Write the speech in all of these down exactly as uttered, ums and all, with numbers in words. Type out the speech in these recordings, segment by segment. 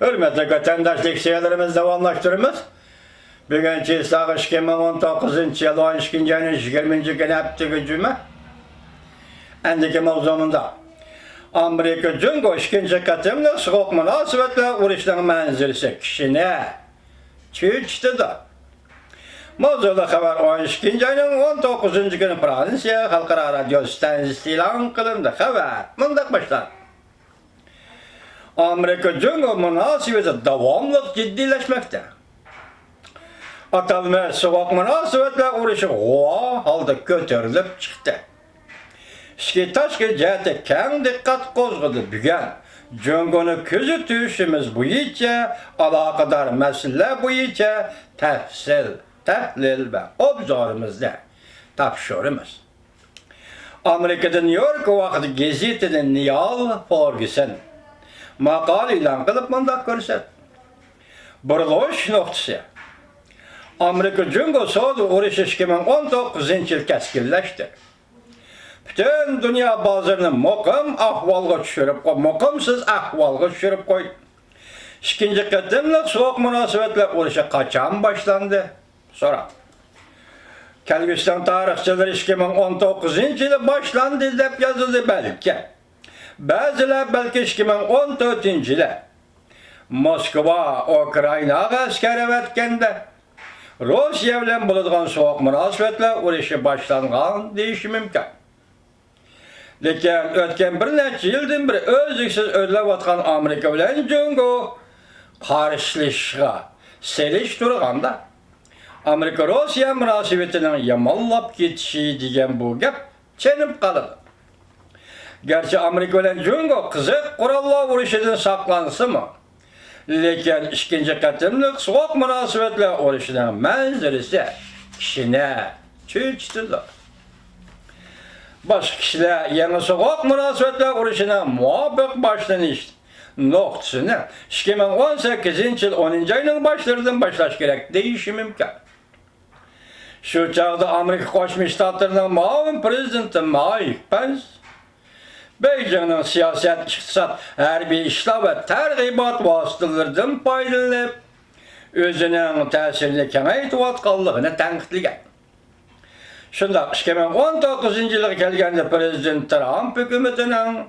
ھۆرمەتلىك ۋەتەنداشلار، لېكسىيەلىرىمىزنى داۋاملاشتۇرىمىز. بۈگۈن چېسلاغ ئىككى مىڭ ئون توققۇزىنچى يىل ئون ئىككىنچى ئاينىڭ يىگىرمىنچى كۈنى، ھەپتىگە جۈمە. ئەندىكى ماۋزۇ مۇنداق. ئامېرىكا جۇڭگو ئىككىنچى قېتىملىق سوغۇق مۇناسىۋەتلەر ئۇرۇشىنىڭ مەنزىرىسى كىشىنى چۆچۈتىدۇ. ماۋزۇلۇق خەۋەر ئون ئىككىنچى ئاينىڭ ئون توققۇزىنچى كۈنى فرانسىيە خەلقئارا رادىيو ستانسىيىسى ئېلان قىلىندى. خەۋەر مۇنداق باشلاندى. ئامېرىكا جۇڭگو مۇناسىۋىتى داۋاملىق جىددىيلەشمەكتە. ئاتالمىش سوغۇق مۇناسىۋەتلەر ئۇرۇشى غۇۋا ھالدا كۆتۈرۈلۈپ چىقتى. ئىچكى تاشقى جەھەتتە كەڭ دىققەت قوزغىدى. بۈگۈن جۇڭگونى كۆزىتىشىمىز بويىچە ئالاقىدار مەسىلىلەر بويىچە تەپسىل، تەھلىل ۋە ئوبزورىمىزنى تاپشۇرىمىز. ئامېرىكىدا نيۇ يورك ۋاقتى گېزىتىدە نىيال فورگسون ماقالە ئېلان قىلىپ مۇنداق كۆرسەتتى. بۇرۇلۇش نۇقتىسى. ئامېرىكا جۇڭگو سودا ئۇرۇشى ئىككى مىڭ ئون توققۇزىنچى يىل كەسكىنلەشتى. پۈتۈن دۇنيا بازىرىنى مۇقىم ئەھۋالغا چۈشۈرۈپ قوي-، مۇقىمسىز ئەھۋالغا چۈشۈرۈپ قويدى. ئىككىنچى قېتىملىق سوغۇق مۇناسىۋەتلەر ئۇرۇشى قاچان باشلاندى؟ سوراق. كەلگۈسىنىڭ تارىخچىلىرى ئىككى مىڭ ئون توققۇزىنچى يىلى باشلاندى دەپ يازىدۇ بەلكى. بەزىلەر بەلكى ئىككى مىڭ ئون تۆتىنچى يىلى. موسكۋا ئۇكرائىناغا ئەسكەر ئەۋەتكەندە، روسىيە بىلەن بولىدىغان سوغۇق مۇناسىۋەتلەر ئۇرۇشى باشلانغان دېيىشى مۇمكىن. لېكىن ئۆتكەن بىر نەچچە يىلدىن بېرى ئۈزلۈكسىز ئۆرلەۋاتقان ئامېرىكا بىلەن جۇڭگو قارشىلىشىشىغا سېلىشتۇرغاندا، ئامېرىكا-روسىيە مۇناسىۋىتىنىڭ يامانلاپ كېتىشى دېگەن بۇ گەپ چېنىپ قالىدۇ. گەرچە ئامېرىكا بىلەن جۇڭگو قىزىق قوراللار ئۇرۇشىدىن ساقلانسىمۇ، لېكىن ئىككىنچى قېتىملىق سوغۇق مۇناسىۋەتلەر ئۇرۇشىنىڭ مەنزىرىسى كىشىنى چۆچۈتىدۇ. باشقا كىشىلەر يېڭى سوغۇق مۇناسىۋەتلەر ئۇرۇشىنىڭ مۇۋاپىق باشلىنىش نۇقتىسىنى ئىككى مىڭ ئون سەككىزىنچى يىل ئونىنچى ئاينىڭ باشلىرىدىن باشلاش كېرەك دېيىشى مۇمكىن. شۇ چاغدا ئامېرىكا قوشما شتاتلىرىنىڭ مۇئاۋىن پىرېزىدېنتى مايك پېنس بېيجىڭنىڭ سىياسەت، ئىقتىساد، ھەربىي ئىشلار ۋە تەرغىبات ۋاسىتىلىرىدىن پايدىلىنىپ، ئۆزىنىڭ تەسىرىنى كېڭەيتىۋاتقانلىقىنى تەنقىدلىگەن. شۇنداق، ئىككى مىڭ ئون توققۇزىنچى يىلغا كەلگەندە پىرېزىدېنت ترامپ ھۆكۈمىتىنىڭ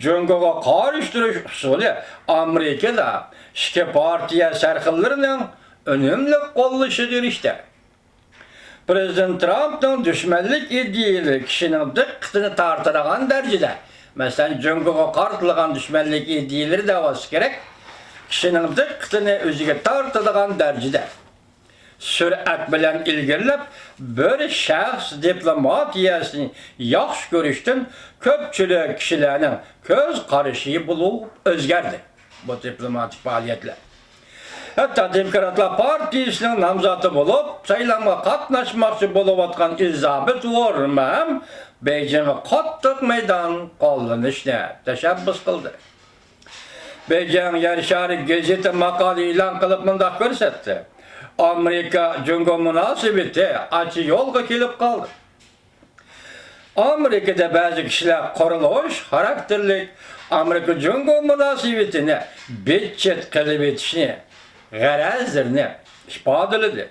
جۇڭگوغا قارشى تۇرۇش ئۇسۇلى ئامېرىكىدا ئىككى پارتىيە سەرخىللىرىنىڭ ئۈنۈملۈك قوللىشىغا ئېرىشتى. پىرېزىدېنت ترامپنىڭ دۈشمەنلىك ئىدىيىلىرى كىشىنىڭ دىققىتىنى تارتىدىغان دەرىجىدە، مەسىلەن، جۇڭگوغا قارىتىلغان دۈشمەنلىك ئىدىيىلىرى دەۋاتسا كېرەك، كىشىنىڭ دىققىتىنى ئۆزىگە تارتىدىغان دەرىجىدە سۈرئەت بىلەن ئىلگىرىلەپ، بىر شەخس دىپلوماتىيەسىنى ياخشى كۆرۈشتىن كۆپچىلىك كىشىلەرنىڭ كۆز قارىشى بولۇپ ئۆزگەردى. بۇ دىپلوماتىك پائالىيەتلەر. ھەتتا دېموكراتلار پارتىيىسىنىڭ نامزاتى بولۇپ سايلامغا قاتناشماقچى بولۇۋاتقان ئېلىزابېت ۋوررېن ھەم بېيجىڭغا قاتتىق مەيدان قوللىنىشنى تەشەببۇس قىلدى. بېيجىڭ يەر شارى گېزىتى ماقالە ئېلان قىلىپ مۇنداق كۆرسەتتى: ئامېرىكا جۇڭگو مۇناسىۋىتى ئاچا يولغا كېلىپ قالدى. ئامېرىكىدا بەزى كىشىلەر قۇرۇلۇش خاراكتېرلىك ئامېرىكا جۇڭگو مۇناسىۋىتىنى بىت-چىت قىلىۋېتىشنى، غەرەزلىرىنى ئىپادىلىدى.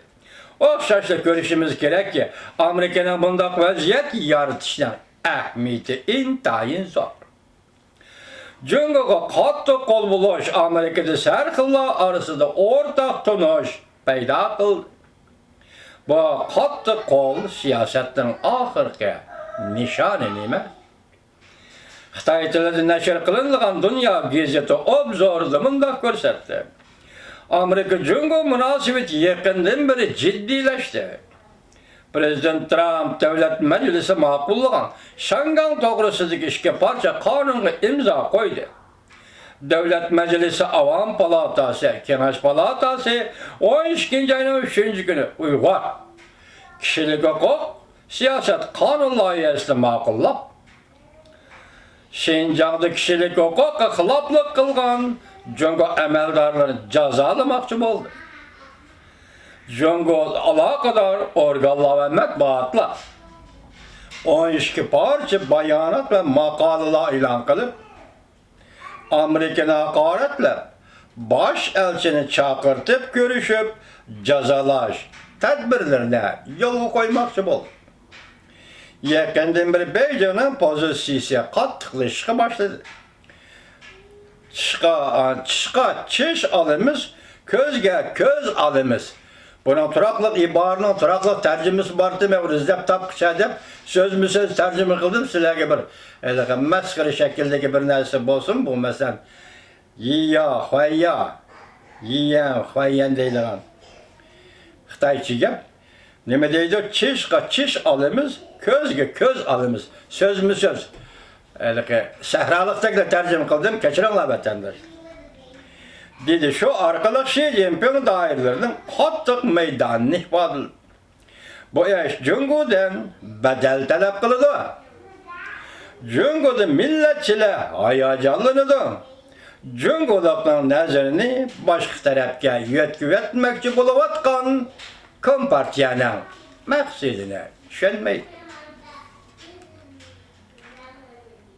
ئوخشاشلا كۆرۈشىمىز كېرەككى، ئامېرىكىنىڭ بۇنداق ۋەزىيەت يارىتىشنىڭ ئەھمىيىتى ئىنتايىن زور. جۇڭگوغا قاتتىق قول بولۇش ئامېرىكىدا سەرخىللار ئارىسىدا ئورتاق تونۇش پەيدا قىلدى. بۇ قاتتىق قول سىياسەتنىڭ ئاخىرقى نىشانى نېمە؟ خىتاي تىلىدا نەشر قىلىنىدىغان دۇنيا گېزىتى ئوبزورىدا مۇنداق كۆرسەتتى: ئامېرىكا جۇڭگو مۇناسىۋىتى يېقىندىن بېرى جىددىيلەشتى. پىرېزىدېنت ترامپ دۆلەت مەجلىسى ماقۇللىغان شياڭگاڭ توغرىسىدىكى ئىككى پارچە قانۇنغا ئىمزا قويدى. دۆلەت مەجلىسى ئاۋام پالاتاسى، كېڭەش پالاتاسى ئون ئىككىنچى ئاينىڭ ئۈچىنچى كۈنى ئۇيغۇر كىشىلىك ھوقۇق سىياسەت قانۇن لايىھەسىنى ماقۇللاپ، شىنجاڭدا كىشىلىك ھوقۇققا خىلاپلىق قىلغان جۇڭگو ئەمەلدارلىرىنى جازالىماقچى بولدى. جۇڭگو ئالاقىدار ئورگانلار ۋە مەتبۇئاتلار ئون ئىككى پارچە بايانات ۋە ماقالىلار ئېلان قىلىپ، ئامېرىكىنى ھاقارەتلەپ، باش ئەلچىنى چاقىرتىپ كۆرۈشۈپ، جازالاش تەدبىرلىرىنى يولغا قويماقچى بولدى. يېقىندىن بېرى بېيجىڭنىڭ پوزىتسىيىسى قاتتىقلىشىشقا باشلىدى. چىشقا، چىشقا چىش ئالىمىز، كۆزگە كۆز ئالىمىز. بۇنىڭ تۇراقلىق ئىبارىنىڭ تۇراقلىق تەرجىمىسى بارتى، مەن ئۇنى ئىزدەپ تاپقىچە دەپ سۆزمۇ سۆز تەرجىمە قىلدىم سىلەرگە بىر ھېلىقى مەسخىرە شەكىلدىكى بىر نەرسە بولسۇن بۇ مەسىلەن. يىيا، خۇەييا، يىيەن، خۇەييەن دەيدىغان خىتايچە گەپ. نېمە دەيدۇ؟ چىشقا چىش ئالىمىز، كۆزگە كۆز ئالىمىز. سۆزمۇ سۆز. ھېلىقى سەھرالىقتەكلا تەرجىمە قىلدىم، كەچۈرۈڭلار ۋەتەنداشلار. دېدى، شۇ ئارقىلىق شى جىنپىڭ دائىرىلىرىنىڭ قاتتىق مەيدانىنى ئىپادىلىدى. بۇ ئىش جۇڭگودىن بەدەل تەلەپ قىلىدۇ. جۇڭگودا مىللەتچىلەر ھاياجانلىنىدۇ. جۇڭگولۇقنىڭ نەزىرىنى باشقا تەرەپكە يۆتكىۋەتمەكچى بولۇۋاتقان كومپارتىيەنىڭ مەقسىتىنى چۈشەنمەيدۇ.